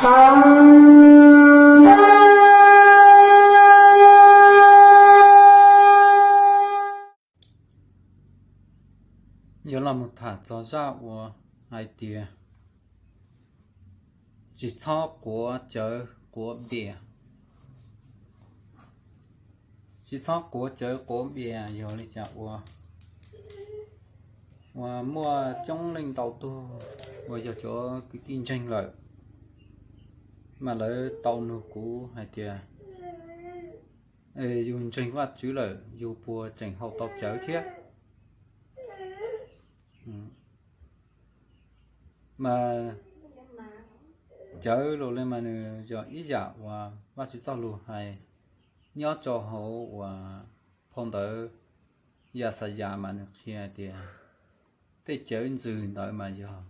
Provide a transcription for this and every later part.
Yuav los mus tham txog zaj uas hais tias tsis txhob quav cawv quav npias. Tsis txhob quav cawv quav npias yog li cas ua, uas muaj coob leej ntau tug uas yog cov kwv tij ntseeg lawm, mas lawv tau nug kuv hais tias, yus ntseeg Vajtswv lawm yus puas tseem haus tau cawv thiab? Mas cawv los li mas nws yog ib yam uas Vajtswv txoj lus hais nyob rau hauv uas phau ntawv Yaxayas mas nws qhia tias tej cawv ntxwg ntawd mas yog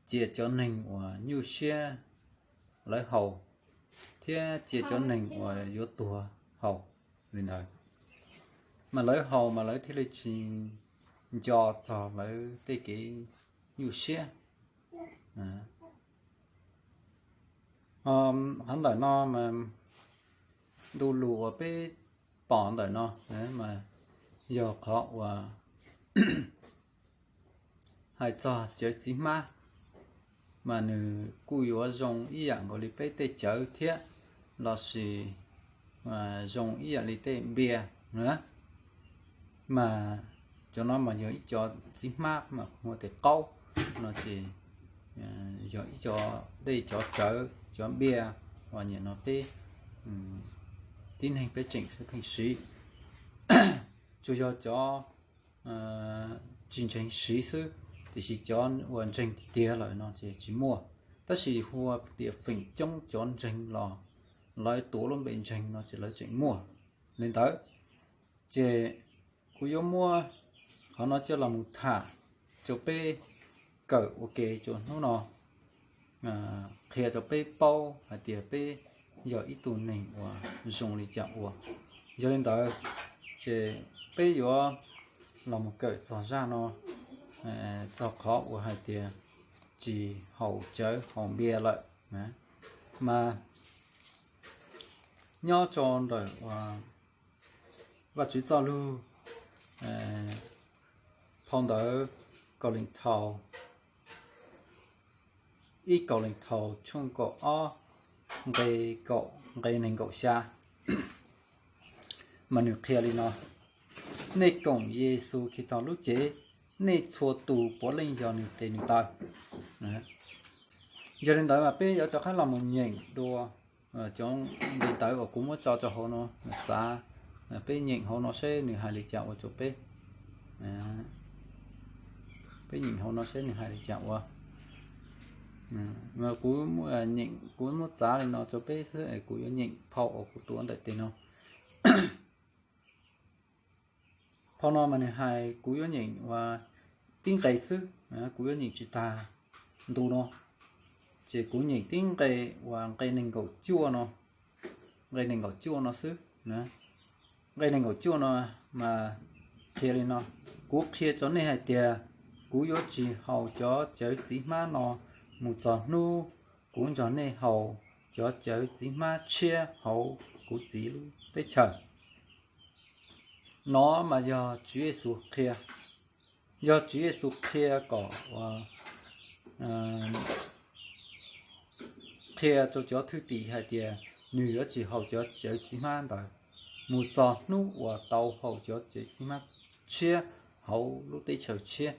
cia cov neeg uas nyuaj siab lawv haus, thiab cia cov neeg uas yuav tuag haus li ntawd. Mas lawv haus mas lawv thiaj li tsis nco txog lawv tej kev nyuaj siab. Qhov ntawm no mas ntu lus uas peb pom ntawm no mas yog qhov uas hais txog cawv txiv hmab, mas nws kuj yuav zoo ib yam nkaus li peb tej cawv thiab, lossis zoo ib yam li tej npias na. Mas cov no mas yog ib co txiv hmab mas hu ua tias qaub no ces yog ib co dej cov cawv cov npias uas nim no peb tib neeg peb tseem pheej siv. Tsuas yog cov tsis ntseeg siv xwb, tiam sis cov uas ntseeg tiag tiag lawm no ces tsis muaj. Tab sis hu ua tias feem coob cov ntseeg los lawv tuav lub npe ntseeg no ces lawv tseem muaj li ntawd. Ces kuv yuav muab qhov no coj los mus tham rau peb kawm ua ke rau hnub no, qhia rau peb paub hais tias peb yog ib tug neeg uas zoo li cas ua. Yog li ntawd, ces peb yuav los mus kawm txog zaj no, txog qhov uas hais tias tsis haus cawv haus npias lawm. Mas nyob rau ntawm Vajtswv txoj lug, phau ntawv Kaus Lim Thaum, ib Kaus Lim Thaum tshooj kaum ob, nqe kaum, nqe nees nkaum xya, mas nws qhia li no: Nej koom Yexus Khetos lub cev, nej txhua tus puav leej yog nws tes nws taw. Yog li ntawd mas peb yuav rov qab los mus nyeem dua cov nqe ntawd uas kuv muab tso rau hauv no, txav, peb nyeem hauv no seb nws hais li cas ua rau peb. Peb nyeem hauv no seb nws hais li cas ua. Kuv, kuv muab txav li no rau peb xwb, kuv yuav nyeem phau uas kuv tuav ntawm tes no. Phau no mas nws hais, kuv yuav nyeem ua tib nqe xwb, kuv yuav nyeem tsis tag ntu no, ces kuv nyeem tib nqe uas nqe nees nkaum cuaj no, nqe nees nkaum cuaj no xwb. Nqe nees nkaum cuaj no mas qhia li no: Kuv qhia rau nej hais tias, kuv yuav tsis haus cov cawv txiv hmab no mus txog hnub kuv nrog nej haus cov cawv txiv hmab tshiab hauv kuv Txiv lub teb chaws. No mas yog Tswv Yexus qhia, yog Tswv Yexus qhia kom, qhia rau cov thwj tim hais tias nws yuav tsis haus cov cawv txiv hmab ntawd mus txog hnub uas tau haus cov cawv txiv hmab tshiab hauv lub teb chaws tshiab,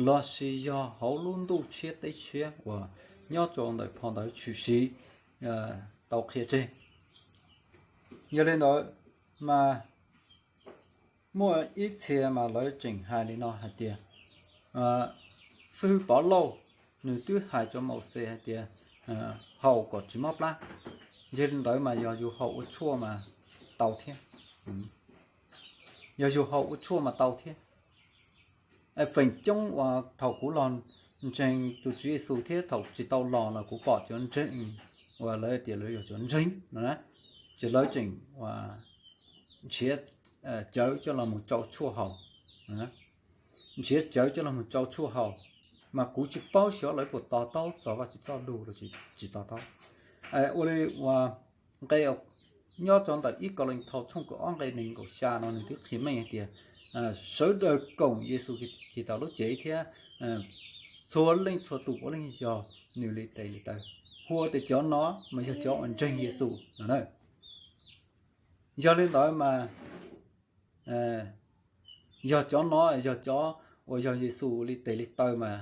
lossis yog hauv lub ntuj tshiab teb tshiab uas nyob rau ntawm phau ntawv tshwm sim tau qhia tseg. Yog li ntawd mas muaj ib txhia mas lawv tseem hais li no hais tias, xib hwb Pov Lauj nws twb hais rau Mauxes hais tias haus kom tsis mob plab. Yog li ntawd mas yog yus haus ua tshuaj mas tau thiab. Yog yus haus ua tshuaj mas tau thiab. Feem coob uas thaum kuv los ntseeg tus Tswv Yexus thiab thaum tsis tau los los kuv pom cov ntseeg uas lawv tias lawv yog cov ntseeg no na, ces lawv tseem nrhiav cawv coj los mus rau tshuaj haus, nrhiav cawv coj los mus rau tshuaj haus. Mas kuv tsis paub xyov lawv puas to taub txog Vajtswv txoj lus los tsis to taub. Ua li uas nqe nyob rau ntawm ib Kauleethaus tshooj kaum ob nqe nees nkaum xya no nws twb qhia meej hais tias sawv daws koom Yexus Khetos lub cev thiab txhua leej txhua tus puav leej yog nws li tes li taw. Hu tias cov no mas yog cov uas ntseeg Yexus no na. Yog li ntawd mas yog cov no yog cov uas yog Yexus li tes li taw mas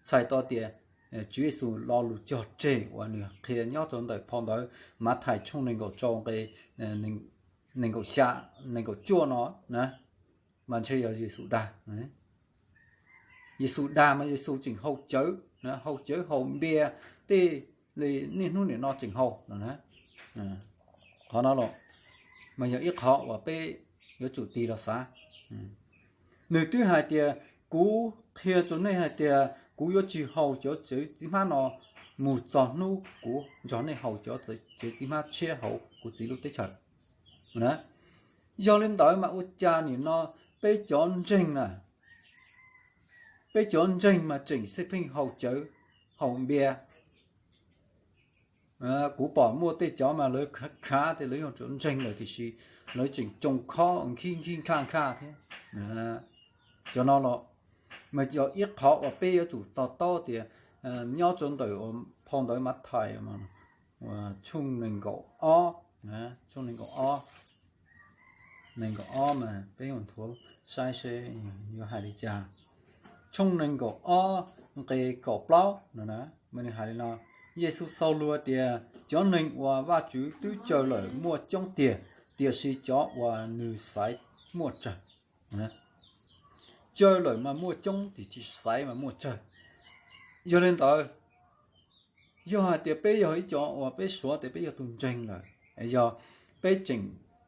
txhais tau tias Tswv Yexus lo lus cog tseg uas nws qhia nyob rau ntawm phau ntawv Mathais tshooj nees nkaum rau nqe nees nkaum xya, nees nkaum cuaj no na, mas ntshe yog Yexus dag. Yexus dag mas Yexus tseem haus cawv, haus cawv haus npias tej li niaj hnub nim no tseem haus no na. Qhov no los mas yog ib qhov uas peb yuav tsum tig los xav. Nws twb hais tias kuv qhia rau nej hais tias kuv yuav tsis haus cov cawv txiv hmab no mus txog hnub kuv nrog nej haus cov cawv txiv hmab tshiab hauv kuv Txiv lub teb chaws na. Yog li ntawd mas ua cas nim no peb cov ntseeg na, peb cov ntseeg mas tseem xij pheej haus cawv haus npias. Kuv pom muaj tej cov mas lawv khav tias lawv yog cov ntseeg lawm tiam sis lawv tseem tsoo khob nkhib nkhib nkhaj nkhaj thiab. Cov no los mas yog ib qhov uas peb yuav tsum to taub tias nyob rau ntawm phau ntawv Mathais tshooj nees nkaum ob, tshooj nees nkaum ob, nees nkaum ob mas peb nthuav saib seb yuav hais li cas. Tshooj nees nkaum ob nqe kaum plaub no na, mas nws hais li no: Yexus xaus lus tias cov neeg uas Vajtswv twb caw lawm muaj coob tiag, tiam sis cov uas nws xaiv muaj tsawg. Caw lawm mas muaj coob tiam sis xaiv mas muaj tsawg. Yog li ntawd, yog hais tias peb yog ib co uas peb suav tias peb yog tus ntseeg lawm, yog peb tseem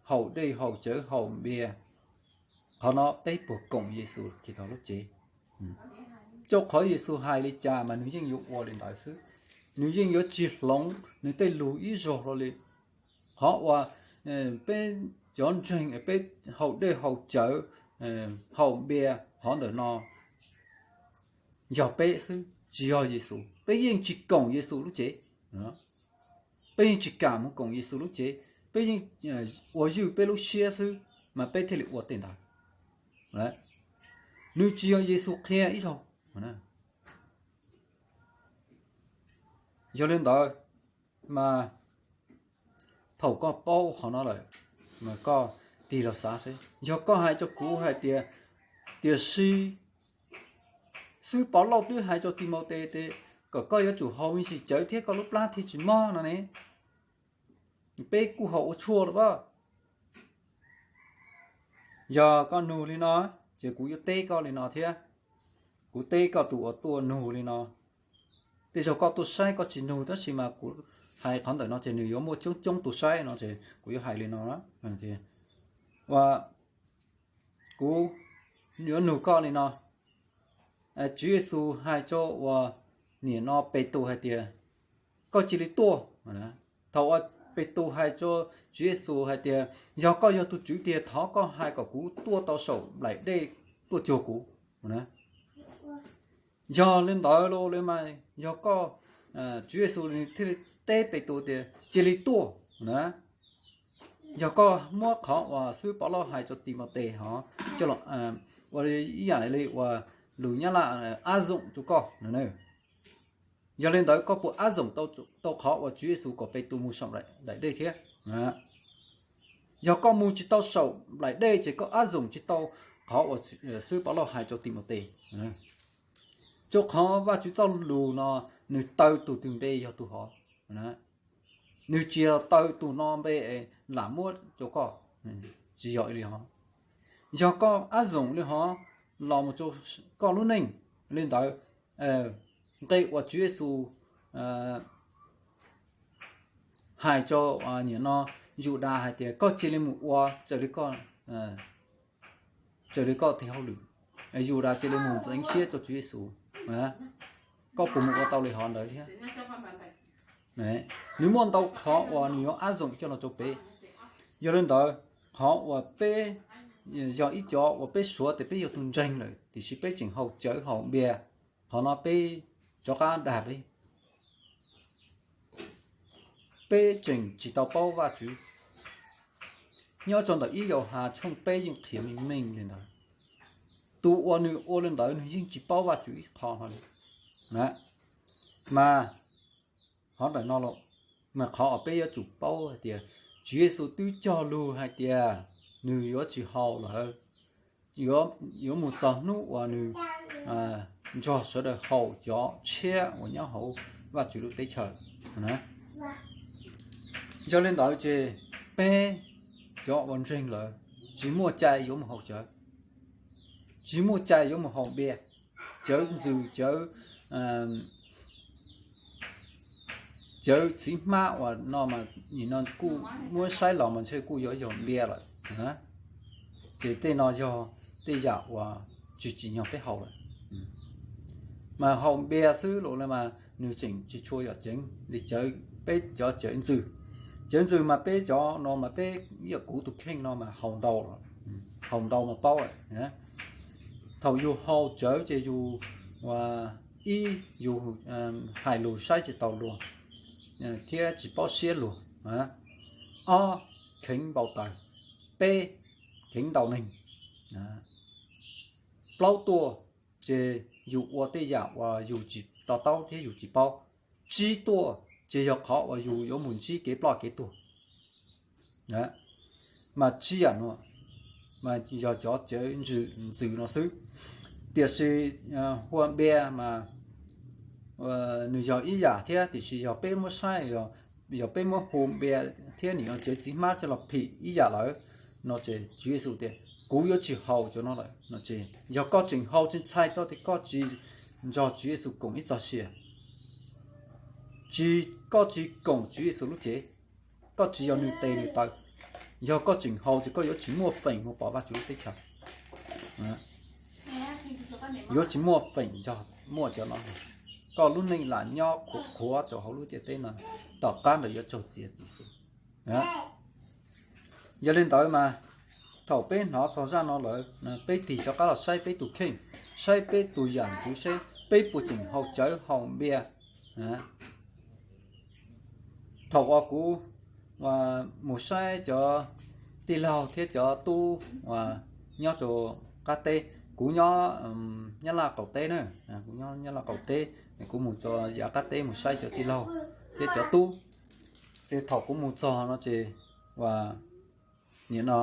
haus dej haus cawv haus npias, qhov no peb puas koom Yexus Khetos lub cev? Rau qhov Yexus hais li cas mas nws yeej yuav ua li ntawd xwb. Nws yeej yuav tsis hloov nws tej lus ib zaug hlo li. Qhov uas peb cov ntseeg peb haus dej haus cawv haus npias qhov ntawm no yog peb xwb tsis yog Yexus. Peb yeej tsis koom Yexus lub cev. Peb yeej tsis kam mus koom Yexus lub cev, peb yeej ua ywj peb lub siab xwb mas peb thiaj li ua tej ntawd. Nws tsis yog Yexus qhia ib zaug. Yog li ntawd mas thaum koj paub qhov no lawm mas koj tig los xav seb, yog koj hais rau kuv hais tias, tiam sis xib hwb Pov Lauj twb hais rau Timautes tias kom koj yuav tsum haus me ntsis cawv thiab koj lub plab thiaj tsis mob no ne, peb kuj haus ua tshuaj los as. Yog koj nug li no ces kuv yuav teb koj li no thiab. Kuv teb koj tus uas tuaj nug li no, tej zaug koj tuaj saib koj tsis nug tab sis mas kuv hais qhov ntawm no ces nws yuav muaj coob coob tus saib no ces kuv yuav hais li no. Kuv yuav nug koj li no, Tswv Yexus hais rau uas nim no Petus hais tias, koj cia li tuaj. Thaum uas Petus hais rau Tswv Yexus hais tias, yog koj yog tus Tswv tiag thov koj hais kom kuv tuaj tau saum nplaim dej tuaj cuag kuv. Yog li ntawd los mas yog koj, Tswv Yexus thiaj li teb Petus tias cia li tuaj na. Yog koj muab qhov uas xib hwb Pov Lauj hais rau Timautes hov coj los ua ib yam li uas lus Nyab Laj áp dụng rau koj no, yog li ntawd koj puas áp dụng tau qhov uas Tswv Yexus kom Petus mus saum nplaim dej thiab? Yog koj mus tsis tau saum nplaim dej ces koj áp dụng tsis tau qhov uas xib hwb Pov Lauj hais rau Timautes. Rau qhov Vajtswv txoj lus no nws taw tus twg npe yog tus hov. Nws tsis yog taw tus no npe lam muab rau koj, tsis yog li hov. Yog koj áp dụng li hov los mus rau koj lub neej li ntawd, nqe uas Tswv Yexus hais rau nim no Yudas hais tias koj cia li mus ua raws li koj, raws li koj tes hauj lwm. Yudas cia li mus ntxeev siab rau Tswv Yexus. Koj puas mus ua tau li hov ntawd thiab? Nws muaj ntau qhov uas nws yuav áp dụng coj los rau peb. Yog li ntawd, qhov uas peb yog ib co uas peb suav tias peb yog tus ntseeg lawm tiam sis peb tseem haus cawv haus npias, Qhov no peb rov qab dag peb, peb tseem tsis tau paub Vajtswv. Nyob rau ntawm ib Yauhas tshooj peb yeej qhia meej meej li ntawd. Tus uas nws ua li ntawd nws yeej tsis paub Vajtswv ib qho hlo li. Mas qhov ntawm no los, mas qhov uas peb yuav tsum paub hais tias Tswv Yexus twb cog lus hais tias nws yuav tsis haus lawm, yuav mus txog hnub uas nws nrog sawv daws haus cov tshiab uas nyob hauv Vajtswv lub teb chaws. Yog li ntawd ces peb cov uas ntseeg lawm tsis muaj cai yuav mus haus cawv, tsis muaj cai yuav mus haus npias. Cawv ntxws, cawv cawv txiv hmab uas no mas nim no kuj muab saib los mas ntshe kuj yuav yog npias lawm. Ces tej no yog tej yam uas tsis tsim nyog peb haus lawm. Mas haus npias xwb los mas nws tseem tsis tshua yog ceev li cawv, peb cov cawv ntxws. Cawv ntxws mas peb cov no mas peb ib yam kuv tus kheej no mas haus ntau, haus ntau mas paub lawm. Thaum yus haus cawv ces yus ib yus hais lus saib tsis taus luag thiab tsis paub siab luag. Ob, kheev npau taws. Peb, kheev ntaus neeg. Plaub tuaj ces yus ua tej yam uas yus tsis to taub thiab yus tsis paub. Tsib tuaj ces yog qhov uas yus yuav mus ntsib kev ploj kev tuag. Mas tsib yam no mas yog cov cawv ntxws no xwb. Tiam sis hua npias mas nws yog ib yam thiab, tiam sis yog peb muab saib, yog peb muab hu npias thiab nim no cawv txiv hmab coj los phim ib yam lawm no ces Tswv Yexus tias kuv yuav tsis haus cov no lawm no ces yog koj tseem haus tsis ntxhais tau tias koj tsis nrog Tswv Yexus koom ib txoj sia, tsis, koj tsis koom Tswv Yexus lub cev, koj tsis yog nws tes nws taw. Yog koj tseem haus ces koj yuav tsis muaj feem mus pom Vajtswv lub teb chaws. Yuav tsis muaj feem nrog muaj cov no. Koj lub neej lam nyob qhuav qhuav rau hauv lub ntiaj teb no, tom qab ntawd yuav raug txiav txim xwb. Yog li ntawd mas thaum peb hnov txog zaj no lawm, peb tig rov qab los saib peb tus kheej, saib peb tus yam ntxwv seb peb puas tseem haus cawv haus npias. Thaum uas kuv mus saib cov tij laug thiab cov tub uas nyob rau qab teb, kuv nyob Nyab Laj qaum teb na, kuv nyob Nyab Laj qaum teb, kuv mus rau yav qab teb mus saib cov tij laug thiab cov tub, ces thaum kuv mus txog no ces uas nim no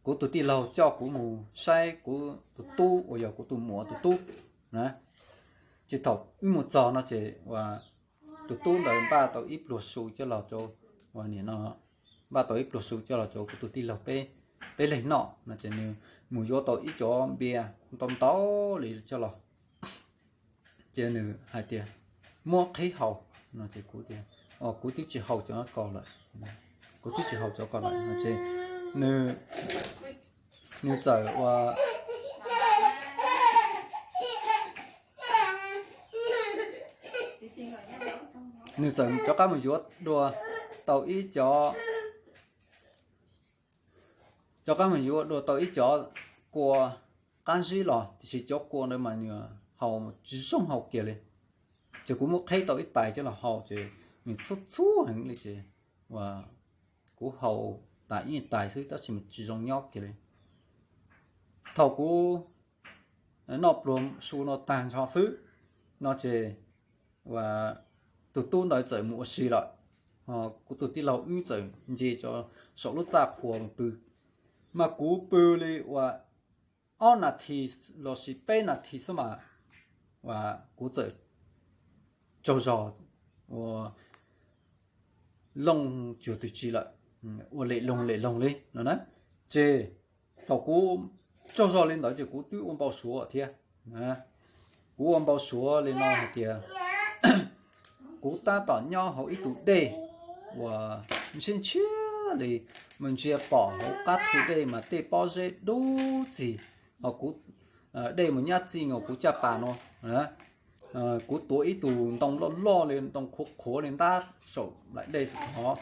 kuv tus tij laug coj kuv mus saib kuv tus tub uas yog kuv tus muam tus tub na. Ces thaum wb mus txog no ces uas tus tub ntawd npaj tau ib pluag su coj los rau, uas nim no npaj tau ib pluag su coj los rau kuv tus tij laug peb, peb leeg noj no ces nws mus yuav tau ib cov npias ntau ntau li coj los. Ces nws hais tias muab qhib haus no ces kuv tias, o, kuv twb tsis haus cov ko lawm, kuv twb tsis haus cov ko lawm no ces nws, nws txawm ua, nws txawm rov qab mus yuav dua tau ib cov, rov qab mus yuav dua tau ib cov kua qab zib los, tiam sis cov kua ntawd mas nws haus tsis zoo haus kiag li. Ces kuv muab qhib tau ib tais coj los haus ces nws txhub txhub heev li ces uas kuv haus tas ib tais xwb tab sis mas tsis zoo nyob kiag li. Thaum kuv noj pluag su no tag nrho xwb no ces uas tus tub ntawd txawm mus ua si lawm. Kuv tus tij laug wb txawm nce saum lub txaj qhua mus pw, mas kuv pw li uas ob nas this lossis peb nas this xwb mas uas kuv txawm tsaug zog ua looj cuag twg tsi lawm, ua lem loog lem loog li no na. Ces thaum kuv tsaug zog li ntawd ces kuv twb ua npau suav thiab. Kuv ua npau suav li no hais tias kuv tab tom nyob hauv ib tug dej uas ntshiab ntshiab li, mas ntsia pom hauv qab thu dej mas tej pob zeb dub txig, ho kuv dej mus nyab txij nkaus kuv caj pas no. Kuv tuav ib tug ntoo loj loj li, ntoo qhuav qhuav li ntab saum nplaim dej xwb hov,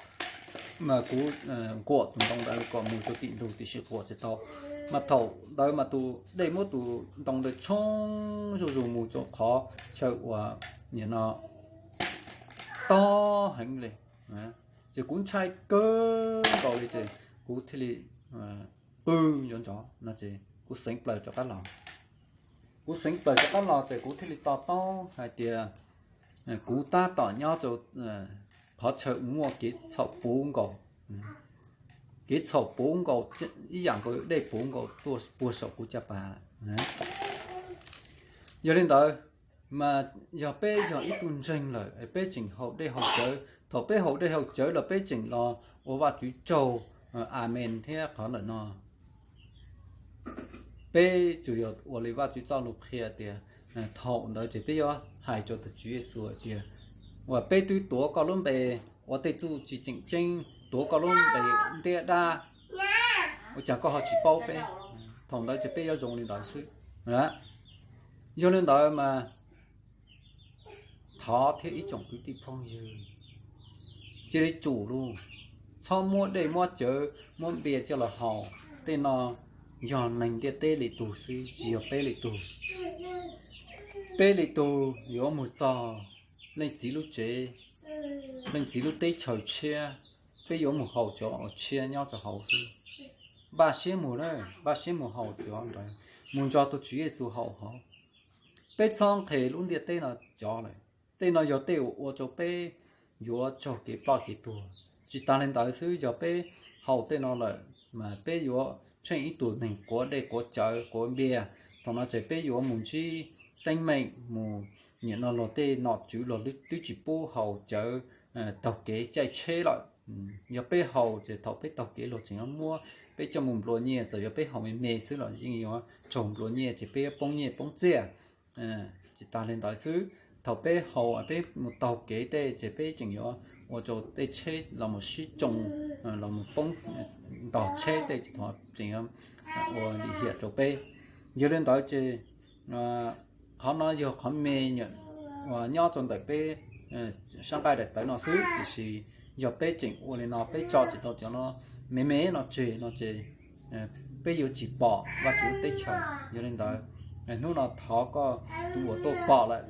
mas kuv nquam tus ntoo ntawd kom mus rau tim ntug tiam sis nquam tsis tau. Mas thaum ntawd mas tus dej muab tus ntoo ntawd tshoob zuj zus mus rau qhov chaw uas nim no tob heev li, ces kuv ntshai kawg nkaus li ces kuv thiaj li qw nrov nrov no ces kuv xeev plaws rov qab los. Kuv xeev plaws rov qab los ces kuv thiaj li to taub hais tias kuv tab tom nyob rau qhov chaw muaj kev txhaum puv nkaus, kev txhaum puv nkaus ib yam nkaus dej puv nkaus tuaj puag saum kuv caj pas. Yog li ntawd mas yog peb yog ib tug ntseeg lawm peb tseem haus dej haus cawv, thaum peb haus dej haus cawv los peb tseem los ua Vajtswv tsaug, amees thiab qhov ntawm no. Peb tsuas yog ua li Vajtswv txoj lus qhia tias thaum ntawd ces peb yuav hais rau tus Tswv Yexus hais tias, uas peb twb tuav koj lub npe ua tej txuj ci tseem ceeb, tuav koj lub npe ntiab dab, ua cas koj ho tsis paub peb? Thaum ntawd ces peb yuav zoo li ntawd xwb. Yog li ntawd mas thov thiab ib tsoom kwv tij phooj ywg, cia li tsum lauj, txhob muab dej muab cawv muab npias coj los haus. Tej no yog neeg ntiaj teb li tug xwb, tsis yog peb li tug. Peb li tug yuav mus txog leej txiv lub tsev, leej txiv lub teb chaws tshiab, peb yuav mus haus cov uas tshiab nyob rau hauv xwb. Npaj siab mus na, npaj siab mus haus cov ntawd, mus nrog tus Tswv Yexus haus hauv. Peb txhob nqhis lub ntiaj teb no cov lawm. Tej no yog tej uas ua rau peb yuav raug kev ploj kev tuag. Tsis tas li ntawd xwb, yog peb haus tej no lawm mas peb yuav tsheej ib tug neeg quav dej quav cawv quav npias. Thaum no ces peb yuav mus ntsib teeb meem, mus nim no luag tej nom tswv luag twb tsis pub haus cawv taug kev caij tsheb lawm. Yog peb haus ces thaum peb taug kev luag tseem yuav muab peb coj mus nplua nyiaj, txawm yog peb haus me me xwb los yeej yuav raug nplua nyiaj ces peb yuav poob nyiaj poob txiaj. Tsis tas li ntawd xwb, thaum peb haus peb mus taug kev tej ces peb tseem yuav ua rau tej tsheb los mus sib tsoo, los mus poob ntog tsheb tej ces tseem yuav ua lim hiam rau peb. Yog li ntawd ces qhov no yog qhov me nyuam uas nyob rau ntawm peb sab nqaij daim tawv no xwb, tiam sis yog peb tseem ua li no peb tso tsis tau cov no me me no tseg no ces peb yuav tsis pom Vajtswv teb chaws. Yog li ntawd, hnub no thov koj tus uas tuaj pom lawm,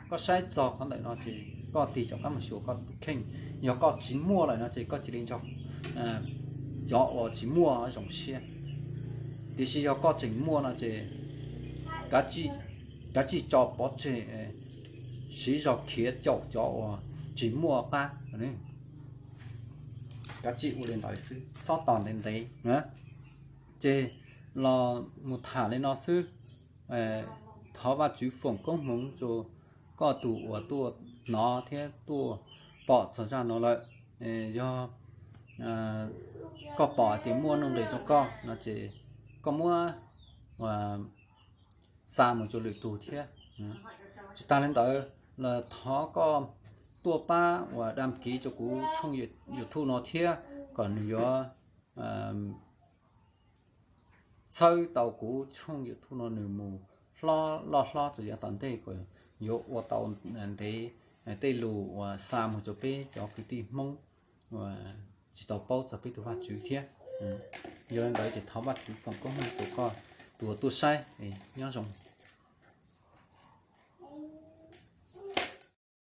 koj saib txog qhov ntawm no ces koj tig rov qab mus xyuas koj tus kheej. Yog koj tsis muaj lawm no ces koj cia li nrog cov uas tsis muaj zoo siab. Tiam sis yog koj tseem muaj no ces kav tsij tso pov tseg, siv zog khiav caum cov uas tsis muaj qab. Kav tsij ua li ntawd xwb, txhob tos ntev ntev na. Ces los mus tham li no xwb. Thov Vajtswv foom koob hmoov rau koj tus uas tuaj hnov thiab tuaj pom txog zaj no lawm. Yog koj pom hais tias muaj nuj nqis rau koj no ces koj muab xa mus rau lwm tus thiab. Tsis tas li ntawd los thov koj tuaj pab uas dam kiv rau kuv tshooj YouTube no thiab kom nws yuav txhawb tau kuv tshooj YouTube no nws mus hlob loj hlob txog yav tom ntej kom yuav ua tau ntev tej lus uas xa mus rau peb cov kwv tij Hmoob uas tsis tau paub txog peb tus Vajtswv thiab. Yog li ntawd ces thov Vajtswv foom koob hmoov rau koj tus uas tuaj saib, nyob zoo.